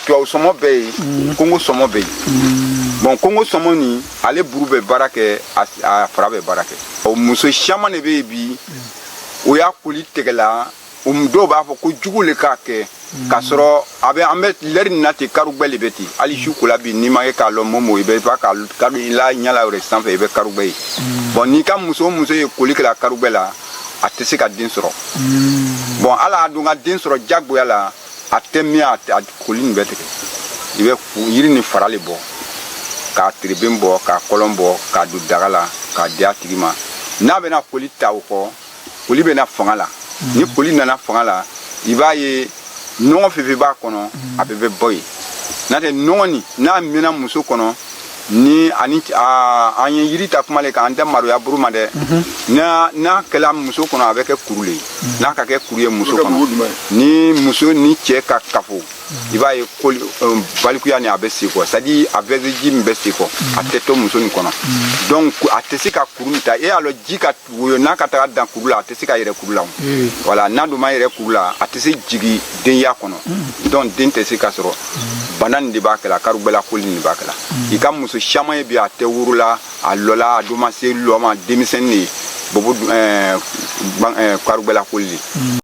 Tubabu sɔmɔ bɛ yen, kongo sɔmɔ bɛ yen. Bon, kongo sɔmɔ nin, ale buru bɛ baara kɛ, a fara bɛ baara kɛ. O muso caman de bɛ yen bi, o y'a koli tɛgɛ la. O dɔw b'a fɔ ko jugu le k'a kɛ, k'a sɔrɔ a bɛ an bɛ lɛri nin na ten, karugwɛ le bɛ ten. Hali su kola bi, n'i ma kɛ k'a lɔn momo, i bɛ ba ka karu i la ɲɛ la yɛrɛ sanfɛ, i bɛ karugwɛ ye. Bon, n'i ka muso o muso ye koli kɛla karugwɛ la, a tɛ se ka den sɔrɔ. Bon, hali a dun ka den sɔrɔ jagoya la, a tɛ min a koli nin bɛ tigɛ. I bɛ yiri ni fara le bɔ, k'a tereben bɔ, k'a kɔlɔn bɔ, k'a don daga la, k'a di a tigi ma. N'a bɛna koli ta, o kɔ koli bɛna fanga la. Ni koli nana fanga la, i b'a ye nɔgɔ fɛn fɛn b'a kɔnɔ, a bɛɛ bɛ bɔ yen. N'a tɛ nɔgɔ nin, n'a mɛnna muso kɔnɔ ni ani an ye yiri ta kuma le kan, an tɛ maloya buru ma dɛ. N'a kɛla muso kɔnɔ, a bɛ kɛ kuru le ye. N'a ka kɛ kuru ye muso kɔnɔ, ni muso ni cɛ ka kafo, i b'a ye koli balikuya ni a bɛ sen kɔ, c'est à dire a bɛ ji min bɛ sen kɔ, a tɛ to muso nin kɔnɔ. Donc a tɛ se ka kuru nin ta. E y'a lɔn, ji ka woyo, n'a ka taga dan kuru la, a tɛ se ka yɛrɛ kuru la. Voilà, n'a dun ma yɛrɛ kuru la, a tɛ se jigi denya kɔnɔ. Donc den tɛ se ka sɔrɔ. Bana nin de b'a kɛ la, karugwɛla koli nin de b'a kɛ la. I ka muso caman ye bi, a tɛ woro la, a lɔla, a don ma se lɔ ma, denmisɛnnin de ye bobo, karugwɛla koli de.